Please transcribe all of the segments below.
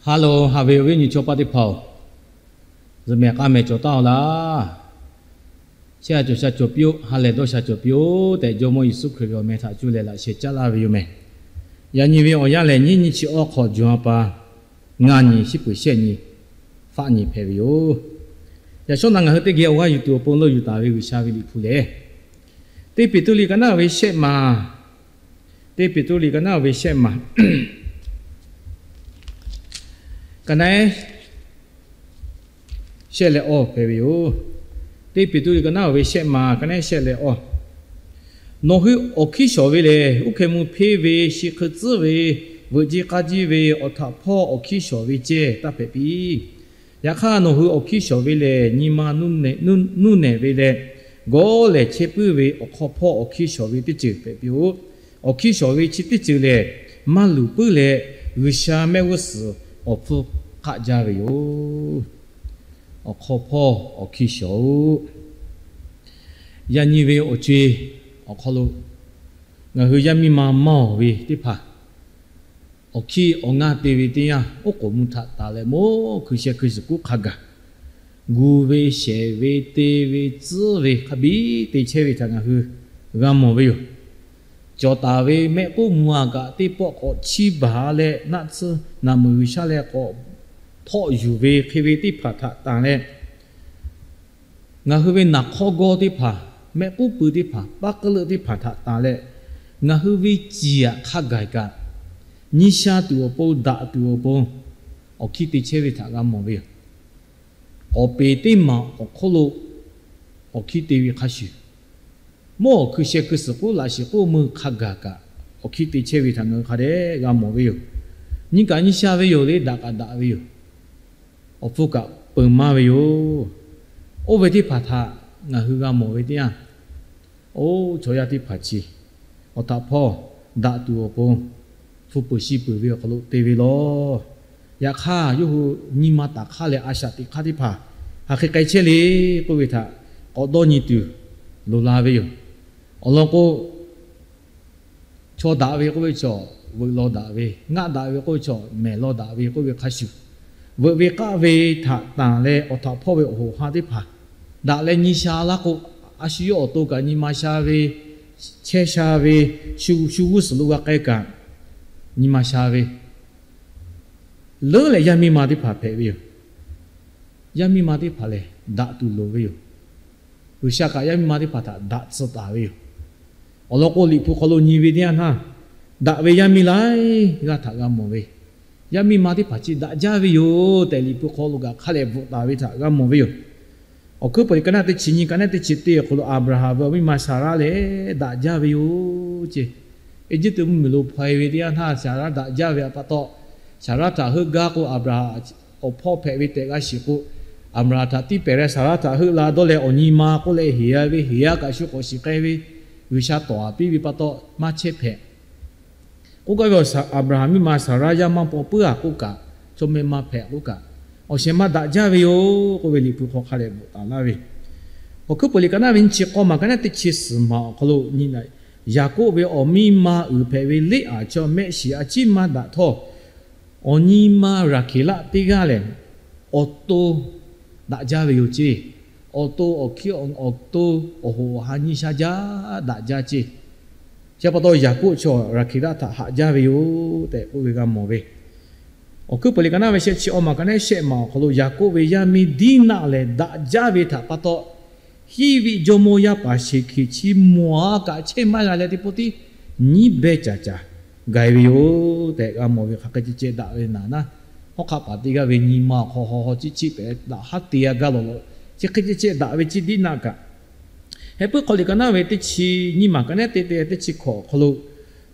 Hello, haꞈ ve awˬ viˉ awˬ nyi chaw paˆ teˇ hpaˍ-oˬ, zuhꞈ mehˍ k'aˇ mehˍ cawˬ taˉ-oˬ laˇ. Chehˇ sha cawˬ sha cawˬ piˇ-oˆ, ha lehˬ dawˇ sha cawˬ piˇ-oˆ tehꞈ, Jawˇmawˇ Yeˍsuˆ Hkriꞈ ve awˬ meh htaꞈ cuˇ leh laꞈ sheh caˉ laˇ ve yoˬ mehˍ. Yaꞈ nyi ve awˬ yanˇ lehˬ, nyiˇ nyi chi awˇ hk'awꞈ, June ha pa ngaˇ nyi, shiˉ peuˍ shehˆ nyi, faˆ nyi hpehꞈ ve yoˬ. Yaꞈ shawˉ naꞈ ngaˬ hui teˇ geh awˬ g'aˇ yuˬ tuˬ awˬ pon leuˆ yuˬ taˍ ve G'uiˬsha ve liꞈ hpu lehˬ, Teˇ Peˍtruˆ liꞈ ka naˉ ve shehˆ ma, Teˇ Peˍtruˆ liꞈ ka naˉ ve shehˆ ma, ka naˉ shehˆ leh awˇ hpehꞈ ve yoˬ. Teˇ Peˍtruˆ liꞈ ka naˉ ve shehˆ ma, ka naˉ shehˆ leh awˇ. Nawˬ hui awˬ hkiˇ shawˍ ve lehˬ, uˉ hkeh mvuh hpeˇ ve, shi hk'eun tcuhˉ ve, veuꞈ jiˇ k'aˇ jiˇ ve, awˬ htaꞈ hpawˇ awˬ hkiˇ shawˍ ve cehˇ taˇ hpehꞈ piˇ. Yaꞈ hk'aˇ, nawˬ hui awˬ hkiˇ shawˍ ve lehˬ, nyi ma nuˇ nehˬ ve leh gawˇ lehˬ chehˇ puiˉ ve awˬ hk'aw hpawˇ awˬ hkiˇ shawˍ ve teˇ ceuˬ hpehꞈ piˇ-oˆ. Awˬ hkiˇ shawˍ ve chi teˇ ceuˬ lehˬ, maˇ luˬ puiˉ leh G'uiˬsha mehˆ g'uˇ suhˍ awˬ hpfuhˇ hk'aˆ jaˇ ve yoˬ. Awˬ hk'aw hpawˇ awˬ hkiˇ shawˍ-oˆ. Yaꞈ nyi ve awˬ co-e awˬ hk'aw lo ngaˬ hui yaˇ miˇ ma maˇ-oˬ ve teˇ hpaˍ, awˬ hkiˇ awˬ ngaˇ te ve teˇ yanˇ, oˉ k'oˍ mvuh htaꞈ tanˬ leh mawˇ hkui sheh hkui suhˍ kuˉ hk'a gaˬ gu ve, shehˍ ve, te ve, tcuhˉ ve, hk'a biˇ te chehˇ ve htaꞈ ngaˬ hui g'a mawˬ ve yoˬ. Cawˬ taˍ ve mehˆ k'oˆ mvuh-a kaꞈ, teˇ pawˆ k'awꞈ chiˇ baˬ leh naˆ tsuhˇ naˬ meuˍ G'uiˬsha leh k'awꞈ hpawˆ yuˬ ve hk'e ve teˇ hpaˍ htaꞈ tanˬ leh, ngaˬ hui ve naˬ hk'awˇ gawˇ teˇ hpaˍ, mehˆ k'oˆ pui teˇ hpaˍ, paˉ k'uˉ leuˆ teˇ hpaˍ htaꞈ tanˬ leh, ngaˬ hui ve ciˍ aꞈ hk'a gaˬ kaꞈ, nyi sha tuˬ awˬ pon, daꞈ tuˬ awˬ pon awˬ hkiˇ te chehˇ ve htaꞈ g'a mawˬ ve yoˬ. Awˬ peˍ teˇ maˬ awˬ hk'oˆ lo awˬ hkiˇ te ve hk'a shuˍ, mawˇ hkui sheh hkui suhˍ kuˉ laꞈ shiˍ k'oˆ meuˇ hk'a gaˬ kaꞈ, awˬ hkiˇ te chehˇ ve htaꞈ ngaˬ hui hk'a dehꞈ g'a mawˬ ve yoˬ. Nyi kaꞈ nyi sha ve yoˬ le, daꞈ kaꞈ daꞈ ve yoˬ. Awˬ hpfuhˇ kaꞈ peun maˇ ve yoˬ. Oˇ ve teˇ hpaˍ htaꞈ ngaˬ hui g'a mawˬ ve teˇ yanˇ, oˇ chaw yaˇ teˇ hpaˍ chi awˬ htaꞈ hpawˇ daꞈ tuˬ awˬ pon hpu peuˬ shi peuˬ ve awˬ hk'aw lo te ve law. Yaꞈ hk'aˇ, yawˇ hui nyi ma taˍ hk'aˇ leh a shaꞈ teꞈ hk'aˇ teˇ hpaˍ hk'aˬ hk'e k'ai chehˇ le k'oˆ ve htaꞈ k'awꞈ dawˇ nyi tuˬ loˍ la ve yoˬ. Awˬ lawn k'o, chaw daꞈ ve k'oˆ ve chaw veuꞈ law daꞈ ve, ngaˆ daꞈ ve k'oˆ ve chaw mehˬ law daꞈ ve k'oˆ ve hk'a shuˍ, veuꞈ ve k'aˆ ve htaꞈ tanˬ leh awˬ htaꞈ hpawˇ ve awˬ hoꞈ ha teˇ hpaˍ daꞈ leh nyi sha laˇ k'o, a shu yawˇ awˬ to kaꞈ nyi ma sha ve, chehˇ sha ve, shu shu g'uˇ suhˍ lo g'a k'ai kaꞈ nyi ma sha ve, leuˉ leh yaˇ miˇ ma teˇ hpaˍ hpehꞈ ve yoˬ. Yaˇ miˇ ma teˇ hpaˍ lehˬ, daꞈ tuˬ loˍ ve yoˬ. G'uiˬsha kaꞈ yaˇ miˇ ma teˇ hpaˍ htaꞈ daꞈ tcuh taˍ ve yoˬ. Awˬ lawn k'o, Liꞈ hpu hk'aw lo nyi ve teˇ yanˇ htaˇ, daꞈ ve yaˇ miˇ laiˉ g'aˇ htaꞈ g'a mawˬ ve, yaˇ miˇ ma teˇ hpaˍ chi daꞈ jaˇ ve yoˬ tehꞈ, Liꞈ hpu hk'aw lo kaꞈ hk'a leh bvuhꞈ taˍ ve htaꞈ g'a mawˬ ve yoˬ. Awˬ hkuiˉ peuˬ liꞈ ka naˉ teˇ chi nyi, ka naˉ teˇ chi teˇ awˬ hk'aw lo, Aˍbraˍhanˍ ve awˬ miˇ ma Saˍraˆ lehˬ daꞈ jaˇ ve yoˬ ceˇ. Eˇjiˇtuꞈ mvuhˇmiˬ lo hpaw-e ve teˇ yanˇ htaˇ, Saˍraˆ daꞈ jaˇ ve pa taw, Saˍraˆ htaꞈ heuˆ gaˇ k'o, Aˍbraˍhanˍ awˬ hpawˇ hpehꞈ ve tehꞈ g'a shiˍ k'o, Aˍbraˍhanˍ htaꞈ tiˇ pehˍ leh Saˍraˆ htaꞈ heuˆ la dawˇ leh, awˬ nyi ma k'oˆ leh heˍ-a ve, heˍ-a kaꞈ shu k'awꞈ shiˍ k'ai ve, G'uiˬsha tawˍ-a piˇ ve pa taw maˇ chehˇ hpehꞈ. K'oˆ gaˇ ve, Aˍbraˍhanˍ miˇ ma Saˍraˆ yaˇ maˇ paw puiˉ-a k'oˆ kaꞈ, chaw meh maˇ hpehꞈ k'oˆ kaꞈ, awˬ shehˍ ma daꞈ jaˇ ve yoˬ k'oˆ ve Liꞈ hpu hk'aw hk'a leh bvuhꞈ taˍ laˇ ve. Awˬ hkuiˉ peuˬ liꞈ ka naˉ ve nyiˇ chi k'awˇ maˬ, ka naˉ teˇ chi suhˍ maˬ awˬ hk'aw lo nyi, Yaˍkoˆ ve awˬ miˇ ma uiˍ hpehꞈ ve Leˇaꞈ chi mehˆ shiˍ a ciˉ maˇ daꞈ htawˇ, awˬ nyi ma Raˍhkeˍlaˆ teˇ g'aˇ lehˬ, awˬ to daꞈ jaˇ ve yoˬ ceˇ. Awˬ to awˬ hkiˇ awˬ to awˬ hoꞈ awˬ ha nyi sha jaˇ daꞈ jaˇ ceˇ. Chi pa taw Yaˍkoˆ chaw Raˍhkeˍlaˆ htaꞈ haꞈ jaˇ ve yoˬ tehꞈ k'oˆ ve g'a mawˬ ve. Awˬ hkuiˉ peuˬ liꞈ ka naˉ ve shehˆ chi awˇ maˬ, ka naˉ shehˆ maˬ awˬ hk'aw lo, Yaˍkoˆ ve yaˇ miˇ Diˇnaˆ lehˬ daꞈ jaˇ ve htaꞈ pa taw, Hiˇviˆ jawˇmawˇ yaˇ paˍ Sheˍhkeˍ chi mawˬ-a kaꞈ chehˇ maˇ g'a leh teˇ pawˆ tiˉ nyiˉ behˇ caˍ caˍ gai ve yoˬ tehꞈ g'a mawˬ ve. Hk'aˬ hk'e ceh ceh daꞈ ve naˍ naˉ, hawˉ hk'aˆ paˍ teˇ g'aˇ ve nyi ma awˬ hk'aw haw haw ciˉ ciˉ pehꞈ daꞈ haˉ te-a gaˇ lawˬ lawˬ, chi hk'e ceh ceh daꞈ ve ceˇ Diˇnaˆ kaꞈ. Heh puiˉ hk'aw liꞈ ka naˉ ve teˇ chi nyiˇ maˬ, ka naˉ teˇ teˇ teˇ chi hkawꞈ awˬ hk'aw lo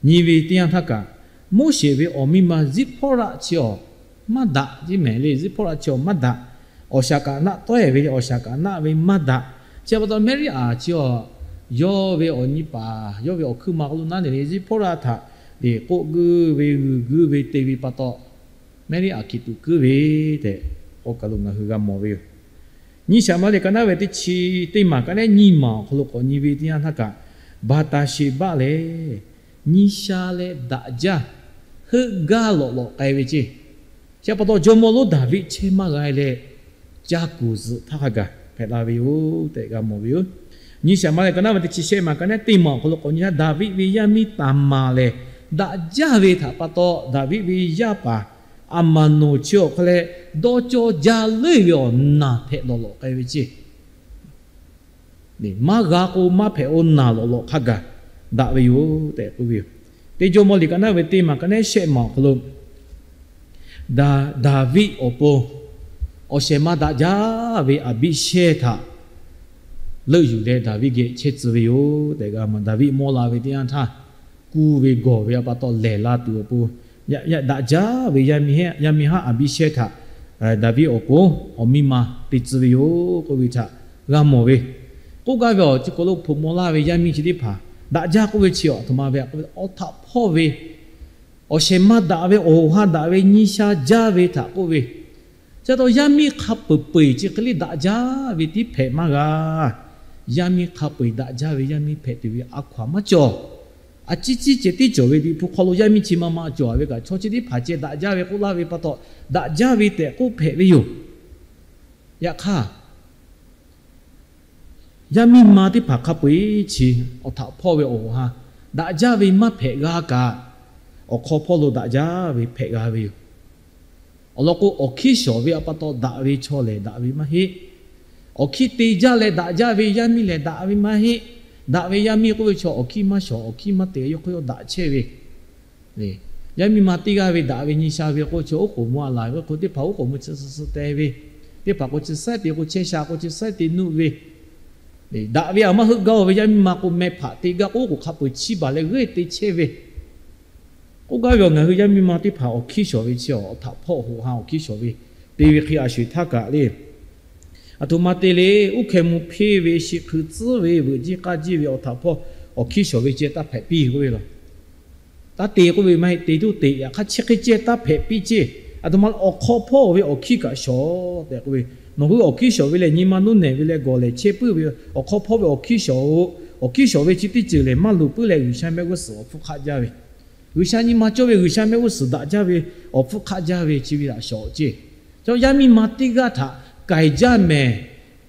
nyi ve teˇ yanˇ htaˇ kaꞈ, Moˉseˍ ve awˬ miˇ ma Ziˇhpawˇraˆ chi awˬ maˇ daꞈ ceˇ mehˍ le. Ziˇhpawˇraˆ chi awˬ maˇ daꞈ. Awˬ shaˍ kaꞈ naˆ tawehˬ ve, awˬ shaˍ kaꞈ naˆ ve maˇ daꞈ. Chi pa taw Meˇriˆaˍ chi awˬ, yawˇ ve awˬ nyi paˍ, yawˇ ve awˬ hkuiˉ ma hk'aw lo naˉ lehˬ le, Ziˇhpawˇraˆ htaꞈ leˬ k'oˆ guiˇ ve, g'uiˬ guiˇ ve te ve pa taw, Meˇriˆaˍ hkiˬ tuꞈ kuiˉ ve tehꞈ k'oˆ kaˬ lo ngaˬ hui g'a mawˬ ve yoˬ. Nyiˇ shaˍ maˬ liꞈ ka naˉ ve teˇ chi teˇ maˬ, ka naˉ nyiˇ maˬ awˬ hk'aw lo k'awꞈ nyi ve teˇ yanˇ htaˇ kaꞈ, Baˍtaˍsheˍbaˆ lehˬ nyi sha leh daꞈ jaˇ, heuˆ gaˇ lawꞈ lawꞈ k'ai ve ceˇ. Chi pa taw jawˇmawˇ lonˉ Daˍviˆ chehˇ maˇ g'a leh, caˇ kuˬ zuhꞈ htaˇ hk'a gaˬ hpehꞈ la ve yoˬ tehꞈ g'a mawˬ ve yoˬ. Nyi Saˍmo lehˬ ka naˉ ve teˇ chi shehˆ maˬ ka naˉ teˇ maˬ awˬ hk'aw lo k'awꞈ nyi htaˇ, Daˍviˆ ve yaˇ miˇ Taˍmaˍ lehˬ, daꞈ jaˇ ve htaꞈ pa taw Daˍviˆ ve yaˇ paˍ Aˍmaˍnoˍ chi awˬ hk'aw leh dawˇ cawˇ jaˇ leuˉ ve awˬ naˬ hpehꞈ lawˬ lawꞈ k'ai ve ceˇ. Maˇ g'a k'o maˇ hpehꞈ-o, naˬ lawꞈ lawꞈ hk'a gaˬ daꞈ ve yoˬ tehꞈ k'oˆ ve yoˬ. Teˇ Jawˇmawˇ liꞈ ka naˉ ve teˇ maˬ ka naˉ shehˆ maˬ awˬ hk'aw lo Daˍviˆ awˬ pon awˬ shehˍ ma daꞈ jaˇ ve Aˍbiˇshehˇ htaꞈ leuˆ yuˬ leh Daˍviˆ geh chehˇ tcuh ve yoˬ tehꞈ g'a mawˬ. Daˍviˆ mawˇ la ve teˇ yanˇ htaˇ, kuˇ ve gawˬ ve a pa taw lehˬ la tuˬ awˬ pon, daꞈ jaˇ ve yaˇ miˇ haˉ Aˍbiˇshehˇ htaꞈ Daˍviˆ awˬ pon awˬ miˇ ma te tcuh ve yoˬ k'oˆ ve htaꞈ g'a mawˬ ve. K'oˆ gaˇ ve awˬ chi k'aw lo hpu maw laˇ ve yaˇ miˇ chi teˇ hpaˍ daꞈ jaˇ k'oˆ ve chi awˬ htoꞈ ma ve a k'o, awˬ htaꞈ hpawˇ ve awˬ shehˍ ma daꞈ ve, awˬ hoꞈ ha daꞈ ve, nyi sha jaˇ ve htaꞈ k'oˆ ve. Chi pa taw yaˇ miˇ hk'a peu-eˬ peu-eˬ chi hk'e le daꞈ jaˇ ve tiˉ hpehꞈ maˇ g'a. Yaˇ miˇ hk'a peu-eˬ daꞈ jaˇ ve yaˇ miˇ hpehꞈ tuˬ ve a hkaw-anˬ maˇ cawˬ. A ciˉ ciˉ ceh tiˉ cawˬ ve Liꞈ hpu hk'aw lo yaˇ miˇ chi ma ma cawˬ ve kaꞈ, chaw chi teˇ hpaˍ ceh daꞈ jaˇ ve k'oˆ laˇ ve pa taw, daꞈ jaˇ ve tehꞈ k'oˆ hpehꞈ ve yoˬ. Yaꞈ hk'aˇ, yaˇ miˇ ma teˇ hpaˍ hk'a peu-eˬ chi awˬ htaꞈ hpawˇ ve awˬ hoꞈ ha daꞈ jaˇ ve maˇ hpehꞈ g'a kaꞈ, awˬ hk'aw hpawˇ lo daꞈ jaˇ ve hpehꞈ g'a ve yoˬ. Awˬ lawn k'o, awˬ hkiˇ shawˍ ve a pa taw daꞈ ve chaw lehˬ daꞈ ve maˇ heˆ. Awˬ hkiˇ te jaˇ leh daꞈ jaˇ ve yaˇ miˇ lehˬ daꞈ ve maˇ heˆ. Daꞈ ve yaˇ miˇ k'oˆ ve chaw awˬ hkiˇ maˇ shawˍ, awˬ hkiˇ maˇ te, yawˇ hk'aw yawˇ daꞈ chehˇ ve. Yaˇ miˇ ma teˇ g'aˇ ve daꞈ ve nyi sha ve k'o, chaw oˉ k'oˍ mvuh a laˬ ve k'o, teˇ hpaˍ oˉ k'oˍ mvuh chi suh suh te ve, teˇ hpaˍ k'o chi saiˉ te k'o chehˇ sha k'o chi saiˉ te nuˆ ve, daꞈ ve aˬ maˇ heuˆ gaˇ-oˬ ve yaˇ miˇ ma k'o, meh hpaꞈ te gaˇ k'o, oˉ k'oˍ hk'a peu-eˬ chiˇ baˬ leh g'euˆ te chehˇ ve. K'oˆ gaˇ ve awˬ, ngaˬ hui yaˇ miˇ ma teˇ hpaˍ awˬ hkiˇ shawˍ ve chi awˬ htaꞈ hpawˇ hoꞈ ha awˬ hkiˇ shawˍ ve te ve hk'e a sho-eˬ htaˇ kaꞈ le, aˬ htoꞈ ma te le, uˉ hkeh mvuh hpeˇ ve, shi hk'ui tcuhˉ ve, veuꞈ jiˇ k'aˇ jiˇ ve awˬ htaꞈ hpawˇ awˬ hkiˇ shawˍ ve ceh taˇ hpehꞈ piˇ k'oˆ ve laˬ. Taˇ te k'oˆ ve maˇ heˆ, te tuˬ te, yaꞈ hk'aˇ chi hk'e ceh taˇ hpehꞈ piˇ ceˇ. Aˬ htoꞈ ma awˬ hk'aw hpawˇ ve awˬ hkiˇ kaꞈ shawˍ tehꞈ k'oˆ ve, nawˬ hui awˬ hkiˇ shawˍ ve lehˬ nyi ma nuˇ nehˬ ve leh gawˬ lehˬ chehˇ puiˉ ve awˬ hk'aw hpawˇ ve awˬ hkiˇ shawˍ-oˬ. Awˬ hkiˇ shawˍ ve chi teˇ ceuˬ lehˬ maˇ luˬ puiˉ leh G'uiˬsha mehˆ g'uˇ suhˍ awˬ hpfuhˇ hk'aˆ jaˇ ve, G'uiˬsha nyi ma cawˇ ve, G'uiˬsha mehˆ g'uˇ suhˍ daꞈ jaˇ ve awˬ hpfuhˇ hk'aˆ jaˇ ve chi ve htaꞈ shawˍ ceˇ. Chaw yaˇ miˇ ma teˇ g'aˇ htaꞈ k'ai jaˇ mehˍ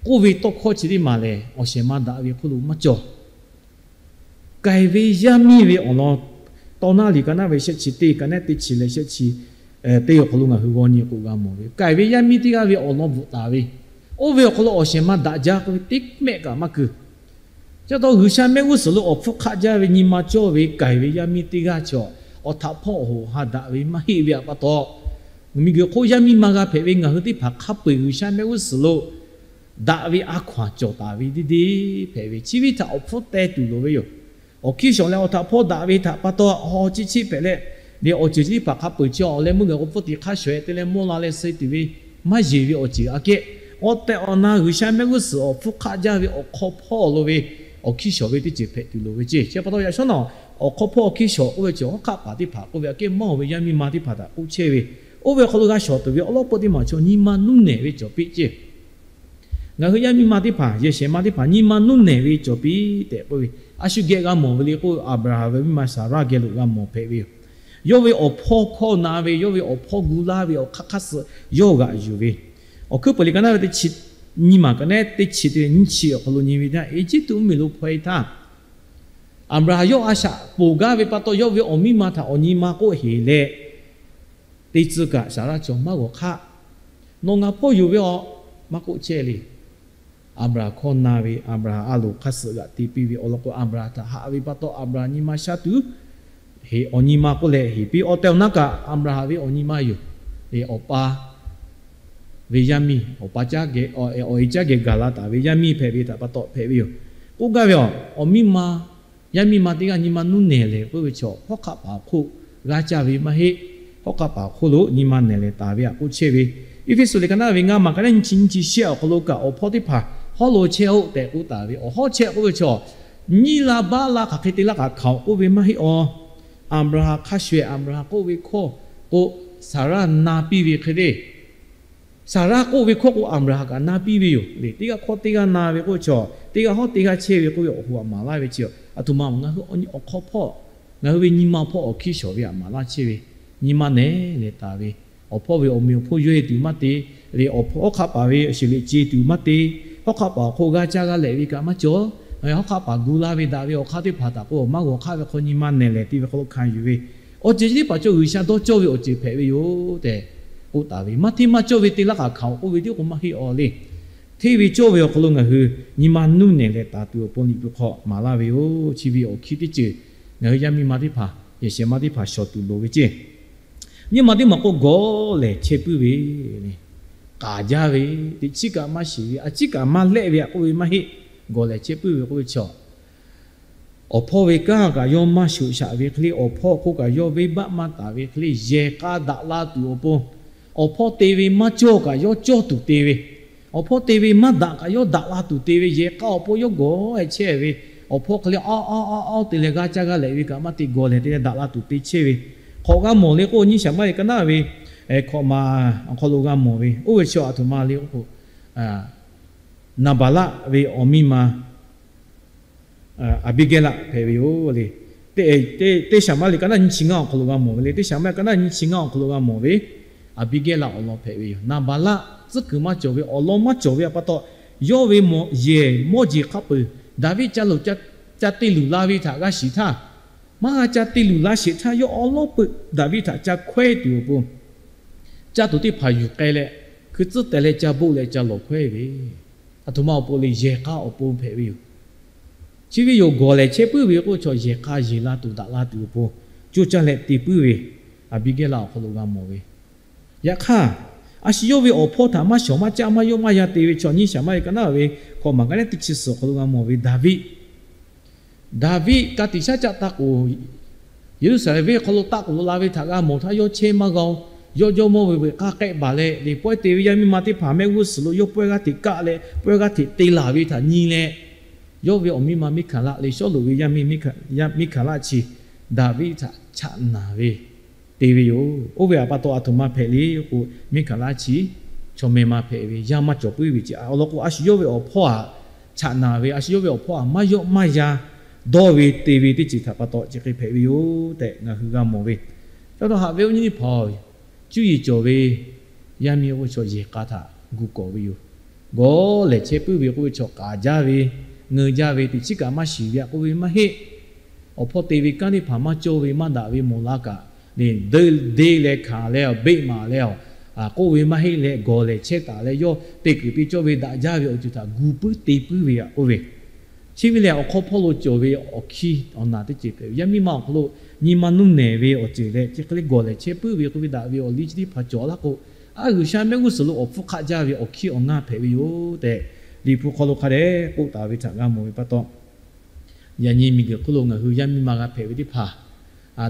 k'oˆ ve tawˇ hkawˇ chi teˇ maˬ lehˬ, awˬ shehˍ ma daꞈ ve hk'oˆ lo maˇ cawˬ. K'ai ve yaˇ miˇ ve awˬ lawn, Tawˇ naˇ liꞈ ka naˉ ve shehˆ chi teˇ, ka naˉ teˇ chi leh shehˆ chi teˇ awˬ hk'aw lo ngaˬ hui g'aw nyi k'o g'a mawˬ ve, k'ai ve yaˇ miˇ teˇ g'aˇ ve awˬ lawn bvuhꞈ taˍ ve, oˇ ve awˬ hk'aw lo awˬ shehˍ ma daꞈ jaˇ k'oˆ ve teˇ mehˆ kaꞈ maˇ keu. Chi pa taw G'uiˬsha mehˆ g'uˇ suhˍ lo awˬ hpfuhˇ hk'aˆ jaˇ ve nyi ma cawˇ ve k'ai ve yaˇ miˇ teˇ g'aˇ chi awˬ htaꞈ hpawˇ hoꞈ ha daꞈ ve maˇ heˆ ve a pa taw, miˬguiˬ hk'oˆ yaˇ miˇ ma g'a hpehꞈ ve ngaˬ hui teˇ hpaˍ hk'a peu-eˬ G'uiˬsha mehˆ g'uˇ suhˍ lo daꞈ ve a hkaw-anˬ cawˬ taˍ ve deˇ deˇ hpehꞈ ve, chi ve htaꞈ awˬ hpfuhˇ teh tuˬ loˍ ve yoˬ. Awˬ hkiˇ shawˍ leh awˬ htaꞈ hpawˇ daꞈ ve htaꞈ pa taw haw chiˇ chiˇ hpehꞈ leh, leh awˬ ceuˬ chi teˇ hpaˍ hk'a peu-eˬ chi awˬ leh meuˇ gaˬ k'o hpfuhˇ tiꞈ hk'aˇ shawˍ-e te leh mawˇ la leh suh tuˬ ve maˇ yeˬ ve awˬ ceuˬ aꞈ kehˉ, awˬ tehˬ awˬ na G'uiˬsha mehˆ g'uˇ suhˍ awˬ hpfuhˇ hk'aˆ jaˇ ve awˬ hk'aw hpawˇ lo ve awˬ hkiˇ shawˍ ve teˇ ceuˬ hpehꞈ tuˬ loˍ ve ceˇ. Chi pa taw yaꞈ shawˉ naˬ awˬ hk'aw hpawˇ awˬ hkiˇ shawˍ k'oˆ ve chi hawˉ hk'aˆ paˍ teˇ hpaˍ k'oˆ ve aꞈ kehˉ mawˇ ve yaˇ miˇ ma teˇ hpaˍ htaꞈ k'oˆ chehˇ ve, oˇ ve hk'aw lo g'a shawˍ tuˬ ve awˬ lawˉ peuˇ teˇ maˬ chaw nyi ma nuˇ nehˬ ve cawˬ piˇ ceˇ. Ngaˬ hui yaˇ miˇ ma teˇ hpaˍ, yehˬ shehˍ ma teˇ hpaˍ nyi ma nuˇ nehˬ ve cawˬ piˇ tehꞈ k'oˆ ve, a shu geh g'a mawˬ ve le k'o, Aˍbraˍhanˍ ve mvuhˇ ma Saˍraˆ geh lo g'a mawˬ hpehꞈ ve yoˬ. Yawˇ ve awˬ hpawˇ hkawˇ na ve, yawˇ ve awˬ hpawˇ gu laˇ ve awˬ hk'aˇ hk'aˇ suh yawˇ g'aꞈ yuˬ ve, Awˬ hkuiˉ peuˬ liꞈ ka naˉ ve teˇ chi nyiˇ maˬ ka naˉ teˇ chi teˇ nyiˇ chi awˬ hk'aw lo nyi ve htaˇ, Eˇjiˇtuꞈ mvuhˇmiˬ lo hpaw-e htaˇ, Aˍbraˍhanˍ yawˇ a shaꞈ ponˬ gaˇ ve pa taw yawˇ ve awˬ miˇ ma htaꞈ awˬ nyi ma k'oˆ heˍ leh, teˇ tcuh kaꞈ Saˍraˆ chaw maˇ g'awˬ hk'aˆ. Nawˬ ngaˬ hpawˇ yoˬ ve awˬ maˇ k'oˆ chehˇ le. Aˍbraˍhanˍ hkawˇ na ve, Aˍbraˍhanˍ a loˍ hk'aˇ suh g'aꞈ te piˇ ve awˬ lawn k'o, Aˍbraˍhanˍ htaꞈ haꞈ ve pa taw Aˍbraˍhanˍ nyi ma sha tuˬ, awˬ nyi ma k'oˆ leh heˍ piˇ. Awˬ tehˬ awˬ na kaꞈ Aˍbraˍhanˍ ve awˬ nyi ma yoˬ. Awˬ pa ve yaˇ miˇ, awˬ pa caˉ geh, awˬ e caˉ geh gaˬ la taˍ ve yaˇ miˇ hpehꞈ ve htaꞈ pa taw hpehꞈ ve yoˬ. K'oˆ gaˇ ve awˬ, awˬ miˇ ma, yaˇ miˇ ma teˇ g'aˇ nyi ma nuˇ nehˬ lehˬ k'oˆ ve chaw, hawˉ hk'aˆ paˍ hk'oˆ g'aˇ caˇ ve maˇ heˆ. Hawˉ hk'aˆ paˍ hk'oˆ lo nyi ma nehˬ lehˬ taˍ ve htaꞈ k'oˆ chehˇ ve, Eˇfeˇsuꞈ liꞈ ka naˉ ve ngaˇ maˬ ka naˉ nyiˇ chi nyiˇ chi shehˆ awˬ hk'aw lo kaꞈ awˬ hpawˇ teˇ hpaˍ hawˉ lo chehˇ-oˆ tehꞈ k'oˆ taˍ ve, awˬ hawˉ chehˇ k'oˆ ve chaw, nyiˇ la baˆ la hk'aˬ hk'e te laˇ kaꞈ hkanˍ-oꞈ k'oˆ ve maˇ heˆ awˬ. Aˍbraˍhanˍ hk'a shuˍ-ehˍ Aˍbraˍhanˍ k'oˆ ve hkawˇ k'o, Saˍraˆ na piˇ ve hk'e le. Saˍraˆ k'oˆ ve hkawˇ k'o Aˍbraˍhanˍ kaꞈ na piˇ ve yoˬ le. Teˇ g'aˇ hkawˇ teˇ g'aˇ na ve k'oˆ ve chaw, teˇ g'aˇ hawˉ teˇ g'aˇ chehˇ ve k'oˆ ve awˬ hoꞈ aꞈ maˍ laˇ ve chi, aˬ htoꞈ ma ngaˬ hui awˬ hk'aw hpawˇ, ngaˬ hui ve nyi ma hpawˇ awˬ hkiˇ shawˍ ve aꞈ maˍ laˇ chehˇ ve, nyi ma nehˬ lehˬ taˍ ve, Awˬ hpawˇ ve awˬ meꞈ awˬ hponˇ yawˇ e tuˬ maˇ te, le awˬ hpawˇ hawˉ hk'aˆ paˍ ve awˬ shiˍ liꞈ ce tuˬ maˇ te, hawˉ hk'aˆ paˍ awˬ hk'oˆ g'aˇ caˇ g'aˇ lehꞈ ve kaꞈ maˇ cawˬ. Hawˉ hk'aˆ paˍ gu laˇ ve daꞈ ve awˬ hk'aˇ teˇ hpaˍ htaꞈ k'o, maˇ g'awˬ hk'aˆ ve hk'aw nyi ma nehˬ lehˬ te ve hk'aw lo hkanˍ yuˬ ve awˬ ceuˬ chi teˇ hpaˍ cawˬ G'uiˬsha dawˇ cawˇ ve awˬ ceuˬ hpehꞈ ve yoˬ tehꞈ k'oˆ taˍ ve. Maˇ hteˇ maˇ cawˇ ve te laˇ k'aꞈ hkanˍ awˬ k'oˆ ve tiˉ k'o maˇ heˆ aw le. Hteˇ ve cawˇ ve awˬ hk'aw lo ngaˬ hui nyi ma nuˇ nehˬ leh taˍ tuˬ awˬ pon Liꞈ hpu hk'aw maˍ laˇ ve yoˬ. Chi ve awˬ hkiˇ teˇ ceuˬ ngaˬ hui yaˇ miˇ ma teˇ hpaˍ, yehˬ shehˍ ma teˇ hpaˍ shawˍ tuˬ loˍ ve ceˇ. Nyiˇ ma teˇ maˬ k'o, gawˬ lehˬ chehˇ puiˉ ve, k'aˍ jaˇ ve, teꞈ chiˉ kaꞈ maˇ shiˍ ve, a ciˉ kaꞈ maˇ lehˆ ve aꞈ k'oˆ ve maˇ heˆ. Gawˬ lehˬ chehˇ puiˉ ve k'oˆ ve chaw, awˬ hpawˇ ve kanˉ kaꞈ yawˇ maˇ shoꞈ shaꞈ ve hk'e le, awˬ hpawˇ hk'oˆ kaꞈ yawˇ venˇbaˆ maˇ taˍ ve hk'e le, yehˬ k'a daꞈ la tuˬ awˬ pon, awˬ hpawˇ te ve maˇ cawˇ kaꞈ yawˇ cawˇ tuˬ te ve, awˬ hpawˇ te ve maˇ daꞈ kaꞈ yawˇ daꞈ la tuˬ te ve, yehˬ k'a awˬ pon yawˇ gawˬ chehˇ ve, awˬ hpawˇ hk'e le a a a a te leh g'aˇ caˇ g'aˇ lehꞈ ve kaꞈ maˇ te, gawˬ lehˬ te leh daꞈ la tuˬ te chehˇ ve. Hk'awꞈ g'a mawˬ le k'o, nyiˇ Saˍmaˇ liꞈ ka naˉ ve hkawꞈ ma awˬ hk'aw lo g'a mawˬ ve, oˇ ve chaw aˬ htoꞈ ma le k'o, Naˍbaˍlaˆ ve awˬ miˇ ma Aˍbiˇgehˇlaˆ hpehꞈ ve yoˬ le. Teˇ Saˍmaˇ liꞈ ka naˉ nyiˇ chi ngaˇ awˬ hk'aw lo g'a mawˬ ve le. Teˇ Saˍmaˇ liꞈ ka naˉ nyiˇ chi ngaˇ awˬ hk'aw lo g'a mawˬ ve, Aˍbiˇgehˇlaˆ awˬ lawn hpehꞈ ve yoˬ. Naˍbaˍlaˆ tcuhˉ kuiˬ maˇ cawˬ ve, awˬ lawn maˇ cawˬ ve pa taw, yawˇ ve yehˬ mawˇ jeˬ hk'a peuˬ Daˍviˆ ca luˬ ca te luˬ la ve htaꞈ g'a shiˍ htaˇ, maˇ g'a ca te luˬ la sheˍ htaˇ, yawˇ awˉ lawˉ peuˬ Daˍviˆ htaꞈ ca hkawehˇ tuˬ awˬ pon, caˇ tuˬ teˇ hpaˍ yuˬ k'ai leh, hkui tcuhˉ teh leh ca boˆ leh ca lawˬ hkawehˇ ve, aˬ htoꞈ ma awˬ pon le, yehˬ k'a awˬ pon hpehꞈ ve yoˬ. Chi ve yoˬ, gawˬ lehˬ chehˇ puiˉ ve k'oˆ ve chaw yehˬ k'a yeˬ la tuˬ daꞈ la tuˬ awˬ pon, coˇ caˇ leh te puiˉ ve Aˍbiˇgehˇlaˆ awˬ hk'aw lo g'a mawˬ ve. Yaꞈ hk'aˇ, a shu yawˇ ve awˬ hpawˇ htaꞈ maˇ shawˍ maˇ caˆ maˇ yawˆ maˇ yan te ve chaw, nyiˇ Saˍmaˇ liꞈ ka naˉ ve hkawꞈ maˬ ka naˉ teˇ chi suhˍ awˬ hk'aw lo g'a mawˬ ve Daˍviˆ. Daˍviˆ ka tiꞈ shaˉ caˆ taˇ k'oˍ, Yeˍruˆsaˍlehnˍ venˇ hk'aw lo taˆ k'oˍ lo la ve htaꞈ g'a mawˬ htaˇ, yawˇ chehˇ maˇ g'a-o. Yawˇ jawˇmawˇ ve veuꞈ k'aˇ k'ehˆ baˬ leh, liꞈ pawehˇ te ve yaˇ miˇ ma teˇ hpaˍ mehˆ g'uˇ suhˍ lo yawˇ pawehˇ g'aˇ hteꞈ kaˆ leh pawehˇ g'aˇ hteꞈ te laˬ ve htaꞈ nyi leh, yawˇ ve awˬ miˇ ma Miˉhkaˍlaˆ le, Sawˉluꞈ ve yaˇ miˇ Miˉhkaˍlaˆ chi Daˍviˆ htaꞈ chaꞈ naˍ ve te ve yoˬ. Oˇ ve pa taw aˬ htoꞈ ma hpehꞈ le k'o, Miˉhkaˍlaˆ chi chaw meh ma hpehꞈ ve, yaˇ maˇ cawˬ puiˉ ve ce. Awˬ lawn k'o, a shu yawˇ ve awˬ hpawˇ htaꞈ chaꞈ naˍ ve, a shu yawˇ ve awˬ hpawˇ htaꞈ maˇ yawˆ maˇ yan dawˇ ve te ve teˇ ceuˬ htaꞈ pa taw chi hk'e hpehꞈ ve yoˬ tehꞈ ngaˬ hui g'a mawˬ ve. Caˇ dawˇ haꞈ ve awˬ nyi teˇ hpaˍ, cuˇ yiˍ cawˬ ve yaˇ miˇ k'oˆ ve chaw yehˬ k'a htaꞈ gu kawꞈ ve yoˬ. Gawˬ lehˬ chehˇ puiˉ ve k'oˆ ve chaw k'aˍ jaˇ ve, ngeu jaˇ ve, teꞈ chiˉ kaꞈ maˇ shiˍ ve aꞈ k'oˆ ve maˇ heˆ. Awˬ hpawˇ te ve kanˉ teˇ hpaˍ maˇ cawˇ ve maˇ daꞈ ve mawˬ la kaꞈ, deˇ leh hkanˍ leh beˆ maˍ leh k'oˆ ve maˇ heˆ leh, gawˬ lehˬ chehˇ taˍ leh yawˇ te kuiˬ te cawˇ ve daꞈ jaˇ ve awˬ ceuˬ htaꞈ gu puiˉ te puiˉ ve aꞈ k'oˆ ve. Chi ve lehˬ, awˬ hk'aw hpawˇ lo cawˬ ve awˬ hkiˇ awˬ naˬ teˇ ceuˬ hpehꞈ ve, yaˇ miˇ ma awˬ hk'aw lo nyi ma nuˇ nehˬ ve awˬ ceuˬ leh, chi hk'e le gawˬ lehˬ chehˇ puiˉ ve k'oˆ ve daꞈ ve awˬ liˇ chi teˇ hpaˍ cawˬ laˇ k'o, a G'uiˬsha mehˆ g'uˇ suhˍ lo awˬ hpfuhˇ hk'aˆ jaˇ ve awˬ hkiˇ awˬ ngaˇ hpehꞈ ve yoˬ tehꞈ, Liꞈ hpu hk'aw lo hk'a dehꞈ k'oˆ taˍ ve htaꞈ g'a mawˬ ve pa taw, yaꞈ nyi miˬguiˬ hk'oˆ lo ngaˬ hui yaˇ miˇ ma g'a hpehꞈ ve teˇ hpaˍ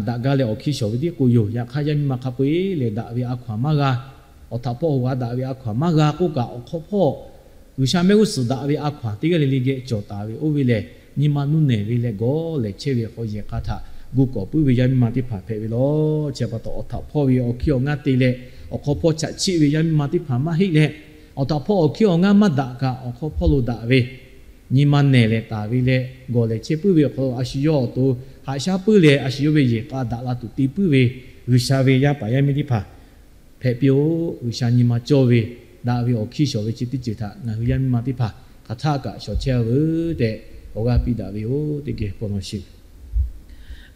daꞈ gaˇ leh awˬ hkiˇ shawˍ ve tiˉ k'o yoˬ. Yaꞈ hk'aˇ, yaˇ miˇ ma hk'a peu-eˬ lehˬ daꞈ ve a hkaw-anˬ maˇ g'a, awˬ htaꞈ hpawˇ hoꞈ g'a daꞈ ve a hkaw-anˬ maˇ g'a k'oˆ kaꞈ, awˬ hk'aw hpawˇ G'uiˬsha mehˆ g'uˇ suhˍ daꞈ ve a hkaw-anˬ teˇ g'aˇ le le geh cawˬ taˍ ve oˇ ve lehˬ, nyi ma nuˇ nehˬ ve leh gawˬ lehˬ chehˇ ve hk'aw yehˬ k'a htaꞈ gu kawꞈ puiˉ ve yaˇ miˇ ma teˇ hpaˍ hpehꞈ ve yoˬ. Chi pa taw, awˬ htaꞈ hpawˇ ve awˬ hkiˇ awˬ ngaˇ te leh, awˬ hk'aw hpawˇ chaꞈ chiˆ ve yaˇ miˇ ma teˇ hpaˍ maˇ heˆ leh, awˬ htaꞈ hpawˇ awˬ hkiˇ awˬ ngaˇ maˇ daꞈ kaꞈ, awˬ hk'aw hpawˇ lo daꞈ ve nyi ma nehˬ leh taˍ ve leh gawˬ lehˬ chehˇ puiˉ ve awˬ hk'aw lo, a shu yawˇ awˬ to haꞈ shaˉ puiˉ leh, a shu yawˇ ve yehˬ k'a daꞈ la tuˬ te puiˉ ve G'uiˬsha ve yaˇ paˍ yaˇ miˇ teˇ hpaˍ hpehꞈ piˇ-oˆ. G'uiˬsha nyi ma cawˇ ve, daꞈ ve awˬ hkiˇ shawˍ ve chi teˇ ceuˬ htaꞈ ngaˬ hui yaˇ miˇ ma teˇ hpaˍ hk'aˬ htaˆ kaꞈ shawˍ chehˇ-a veuˬ tehꞈ awˬ g'aˇ piˇ daꞈ ve yoˬ. Teˇ geh paw law sheˍ.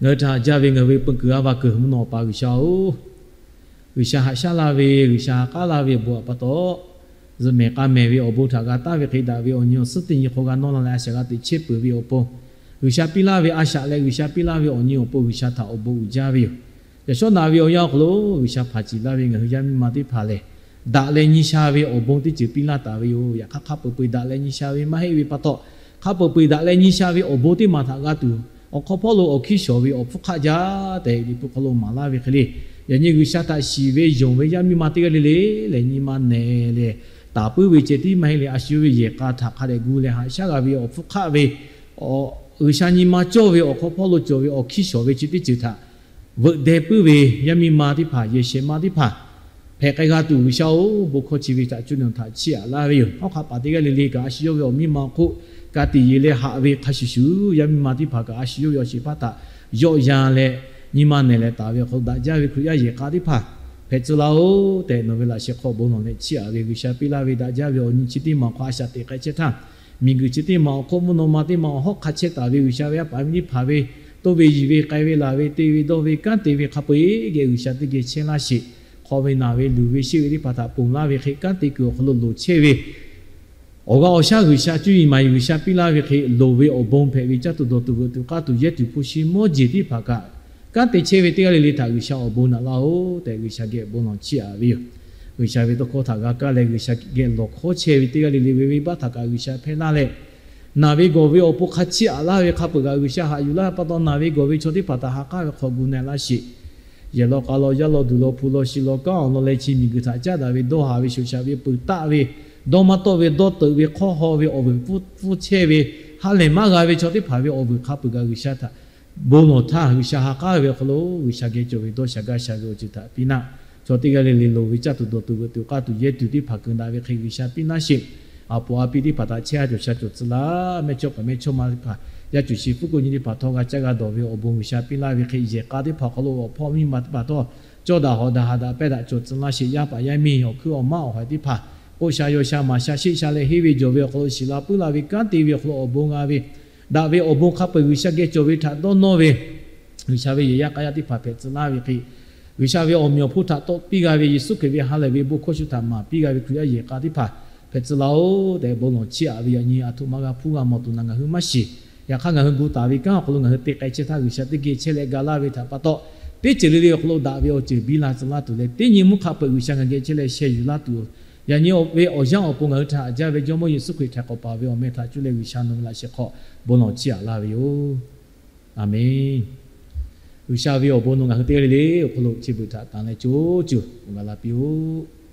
Ngaˬ hui htaꞈ haꞈ jaˇ ve ngaˬ hui ve peu kuiˬ a va kuiˬ mvuhˇ naw pa G'uiˬsha-oˬ, G'uiˬsha haꞈ shaˉ la ve, G'uiˬsha ha k'aˉ laˇ ve awˬ bon pa taw, zuhꞈ mehˍ k'a mehˍ ve awˬ bon htaꞈ g'a taˍ ve hk'e, daꞈ ve awˬ nyi awˬ suhˉ teˇ nyi hk'aw g'a nawˇ la leh a shaꞈ g'a teꞈ chehˇ peuˬ ve awˬ pon, G'uiˬsha piˇ laˇ ve a shaꞈ leh G'uiˬsha piˇ laˇ ve awˬ nyi awˬ pon G'uiˬsha htaꞈ awˬ bon uiˍ jaˇ ve yoˬ. Yaꞈ shawˉ naꞈ ve awˬ yanˇ awˬ hk'aw lo G'uiˬsha hpanˍ ciˍ laˇ ve ngaˬ hui yaˇ miˇ ma teˇ hpaˍ lehˬ, daꞈ leh nyi sha ve awˬ bon teˇ ceuˬ piˇ laˇ taˍ ve yoˬ. Yaꞈ hk'aˇ, hk'a peu-eˬ daꞈ leh nyi sha ve maˇ heˆ ve pa taw, hk'a peu-eˬ daꞈ leh nyi sha ve awˬ bon teˇ maˬ htaꞈ g'a tuˬ, awˬ hk'aw hpawˇ lo awˬ hkiˇ shawˍ ve awˬ hpfuhˇ hk'aˆ jaˇ tehꞈ Liꞈ hpu hk'aw lo maˍ laˇ ve hk'e le, yaꞈ nyi G'uiˬsha htaꞈ shiˍ ve yonˍ ve yaˇ miˇ ma teˇ g'aˇ le le lehˬ, nyi ma nehˬ leh taˍ puiˉ ve ceh tiˉ maˇ heˆ leh, a shu ve yehˬ k'a htaꞈ hk'a dehꞈ gu leh haꞈ shaˉ g'a ve awˬ hpfuhˇ hk'aˆ ve, G'uiˬsha nyi ma cawˇ ve awˬ hk'aw hpawˇ lo cawˬ ve awˬ hkiˇ shawˍ ve chi teˇ ceuˬ htaꞈ veuꞈ deh puiˉ ve yaˇ miˇ ma teˇ hpaˍ, yehˬ shehˍ ma teˇ hpaˍ hpehꞈ k'ai g'a tuˬ, G'uiˬsha-oˬ, bon hkawˇ chi ve htaꞈ cuˇ nawˬ htaꞈ chiˇ aꞈ laˇ ve yoˬ. Hawˉ hk'aˆ paˍ teˇ g'aˇ le le kaꞈ a shu yawˇ ve awˬ miˇ ma awˬ hk'oˆ ka tiꞈ yeˬ leh haꞈ ve hk'a shuˍ shuˍ, yaˇ miˇ ma teˇ hpaˍ kaꞈ a shu yawˇ ve awˬ shehˍ hpaˇ htaꞈ yawˆ yan leh, nyi ma nehˬ leh taˍ ve awˬ hk'aw lo daꞈ jaˇ ve Hkriꞈ yaˇ yehˬ k'a teˇ hpaˍ hpehꞈ tcuh laˇ-oˬ tehꞈ nawˬ ve laꞈ sheh hk'aw bon lawˬ leh chiˇ aꞈ ve G'uiˬsha piˇ laˇ ve daꞈ jaˇ ve awˬ nyi chi teˇ maˬ awˬ hk'aw a shaꞈ teꞈ k'ai chehˇ htaˇ, miˬguiˬ chi teˇ maˬ awˬ hk'oˆ mvuhˇ naw ma teˇ maˬ awˬ hawˉ hk'a chehˇ taˍ ve G'uiˬsha ve yaˇ paˍ miˇ teˇ hpaˍ ve toˇ ve yiˬ ve k'ai ve laˬ ve te ve dawˇ ve kanˉ te ve hk'a peu-eˬ geh G'uiˬsha teˇ geh chehˇ laˇ sheˍ. Hk'aw ve naˬ ve luˬ ve sheˆ ve teˇ hpaˍ htaꞈ ponˬ laˇ ve hk'e kanˉ te kuiˬ awˬ hk'aw lo loˍ chehˇ ve awˬ g'aˇ awˬ shaˉ G'uiˬsha cuˇ yiˍ maˍ yiˍ G'uiˬsha piˇ laˇ ve hk'e loˍ ve awˬ bon hpehꞈ ve caˇ tuˬ dawˬ tuˬ veuꞈ tuˬ k'aˇ tuˬ yehˇ tuˬ hpu shi mawˇ jeˬ teˇ hpaˍ kaꞈ, kanˉ te chehˇ ve teˇ g'aˇ le le htaꞈ G'uiˬsha awˬ bon naꞈ laˇ-oˬ tehꞈ G'uiˬsha geh bon lawˬ chiˇ aꞈ ve yoˬ. G'uiˬsha ve tawˇ hkawˇ htaꞈ g'a kaˇ leh G'uiˬsha geh lawˬ hkawˇ chehˇ ve teˇ g'aˇ le le ve venˇbaˆ htaꞈ kaꞈ G'uiˬsha hpehˇ laˇ leh, naˬ ve gawˬ ve awˬ pon hk'a chiˇ aꞈ laˇ ve hk'a peu-eˬ kaꞈ G'uiˬsha haꞈ yuˬ laˇ ve pa taw, naˬ ve gawˬ ve chaw teˇ hpaˍ htaꞈ ha k'aˉ ve hk'aw gu na-e laˇ sheˍ. Yehˬ law k'a law, yaˇ law duˬ law, hpu law shi law, kanˉ awˬ lawn leh chi miˬguiˬ htaꞈ caˉ daꞈ ve dawˇ haˍ ve shoˍ shaˍ ve peuˬ taˆ ve, dawˇ maˇ tawˆ ve dawˇ teuꞈ ve hk'awˇ haw ve awˬ vuiˬ pfuhˇ chehˇ ve, ha lehˬ maˇ g'a ve chaw teˇ hpaˍ ve awˬ vuiˬ hk'a peu-eˬ kaꞈ G'uiˬsha htaꞈ bon lawˬ htaˇ, G'uiˬsha ha k'aˉ ve awˬ hk'aw lo G'uiˬsha geh cawˬ ve dawˇ sha gaˇ sha ve awˬ ceuˬ htaꞈ piˇ naˆ. Chaw teˇ g'aˇ le le loˍ ve caˇ tuˬ dawˬ tuˬ veuꞈ tuˬ k'aˇ tuˬ yehˇ tuˬ teˇ hpaˍ keunˍ daꞈ ve hk'e G'uiˬsha piˇ laˇ sheˍ. Aˬ poˍ aˬ pi teˇ hpaˍ htaꞈ chehˇ a cawˬ sha cawˬ tcuh laˇ. Mehˇchawˇ paˍ mehˇchawˇma teˇ hpaˍ, yaˇ cuˬ shi fuˉ k'oˆ nyi teˇ hpaˍ htawˇ g'a caˇ g'a dawˬ ve awˬ bon G'uiˬsha piˇ laˇ ve hk'e, yehˬ k'a teˇ hpaˍ awˬ hk'aw lo awˬ hpawˇ miˇ ma teˇ hpaˍ htawˇ cawˇ daꞈ hawꞈ daꞈ haꞈ daꞈ pehˇ daꞈ cawˬ tcuh laˇ sheˍ. Yaˇ paˍ yaˇ miˇ awˬ hkuiˉ awˬ maˉ awˬ haiˬ teˇ hpaˍ k'oˆ sha yaw sha maˍ sha sheˆ sha leh henˇ ve jawˬ ve awˬ hk'aw lo shiˍ la puiˉ la ve kanˉ te ve awˬ hk'aw lo awˬ bon g'a ve, daꞈ ve awˬ bon hk'a peu-eˬ G'uiˬsha geh cawˬ ve htaꞈ dawˇ nawˇ ve, G'uiˬsha ve yehˬ yaˇ k'a yaˇ teˇ hpaˍ hpehꞈ tcuh laˇ ve hk'e, G'uiˬsha ve awˬ meꞈ awˬ hponˇ htaꞈ tawˆ piˇ g'a ve, Yeˍsuˆ Hkriꞈ ve ha lehˬ ve bon hkawˇ shu htaꞈ maˍ piˇ g'a ve Hkriꞈ yaˇ yehˬ k'a teˇ hpaˍ hpehꞈ tcuh laˇ-oˬ tehꞈ bon lawˬ chiˇ aꞈ ve yaꞈ nyi aˬ htoꞈ ma g'a hpuˇ g'a mawˬ tuˬ na ngaˬ hui maˇ shiˍ. Yaꞈ hk'aˇ ngaˬ hui gu taˍ ve kanˉ awˬ hk'aw lo ngaˬ hui te k'ai chehˇ htaˇ G'uiˬsha teˇ geh chehˇ leh ga laˇ ve htaꞈ pa taw, teˇ ceuˬ le le awˬ hk'aw lo daꞈ ve awˬ ceuˬ biˇ la tcuh laˇ tuˬ leh, teˇ nyi mvuhˇ hk'a peu-eˬ G'uiˬsha ngaˬ geh chehˇ leh sheh yuˬ laˇ tuˬ, yaꞈ nyi ve awˬ yanˇ awˬ pon ngaˬ hui htaꞈ haꞈ jaˇ ve Jawˇmawˇ Yeˍsuˆ Hkriꞈ htaiˍ k'awꞈ paˍ ve awˬ meh htaꞈ cuˇ leh G'uiˬsha nawˬ ve laꞈ sheh hk'aw bon lawˬ chiˇ aꞈ laˇ ve yoˬ. Aˬmenˍ. G'uiˬsha ve awˬ bon nawˬ ngaˬ hui teˇ g'aˇ le le awˬ hk'aw lo chi beuꞈ htaꞈ tanˍ leh co cuˬ awˬ ga laˇ piˇ-oˆ.